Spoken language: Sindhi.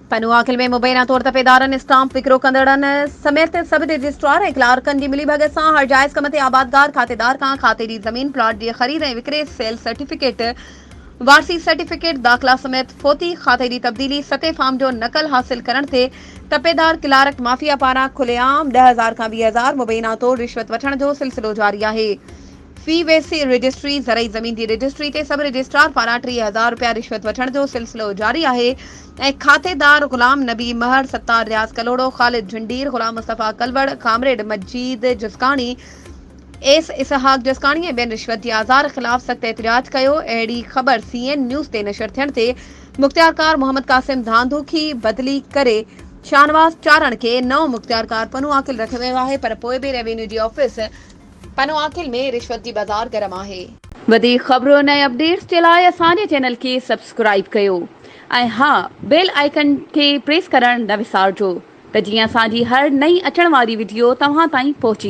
پنوعاقل ۾ مبينا طور تپيدارن، اسٽامپ وڪرو ڪندڙن سميت سب رجسٽرار ۽ ڪلارڪن جي ملي ڀڳت سان هر جائز ڪم تي آبادگار کاتيدار کان کاتي جي زمين پلاٽ جي خريد ۽ وڪري سيل سرٽيفڪيٽ، وارثي سرٽيفڪيٽ، داخلا سميت فوتي کاتي جي تبديلي ستين فارم جو نقل حاصل ڪرڻ تي تپيدار ڪلارڪ مافيا پاران کلي عام 10,000 کان 20,000 مبينا طور رشوت وٺڻ جو سلسلو جاري آهي. في وي سي رجسٽري، زرعي زمين جي رجسٽري تي سب رجسٽرار پاران 30,000 رپيا رشوت وٺڻ جو سلسلو جاري آهي ۽ کاتيدار غلام نبي مهر، ستار رياض ڪلهوڙو، خالد جهنڊير، غلام مصطفيٰ ڪلوڙ، ڪامريڊ مجيد جسڪاڻي، ايس اسحاق جسڪاڻي ۽ ٻين رشوت جي آزار خلاف سخت احتجاج ڪيو، اهڙي خبر سي اين نيوز تي نشر ٿيڻ تي مختيارڪار محمد قاسم ڌانڌوکي بدلي ڪري شاهنواز چارڻ کي نئون مختيارڪار پنوعاقل رکيو ويو آهي پر پوء به ريونيو جي آفيس پنوعاقل ۾ رشوت جي بازار گرم آهي. وڌيڪ خبرن ۽ اپڊيٽس جي لاء اسان جي چينل کي سبسڪرائيب ڪيو ۽ ها بيل آئيڪن کي پريس ڪرڻ نه وسارجو ته جيئن اسان جي هر نئين اچڻ واري وڊيو توهان تائين پهچي.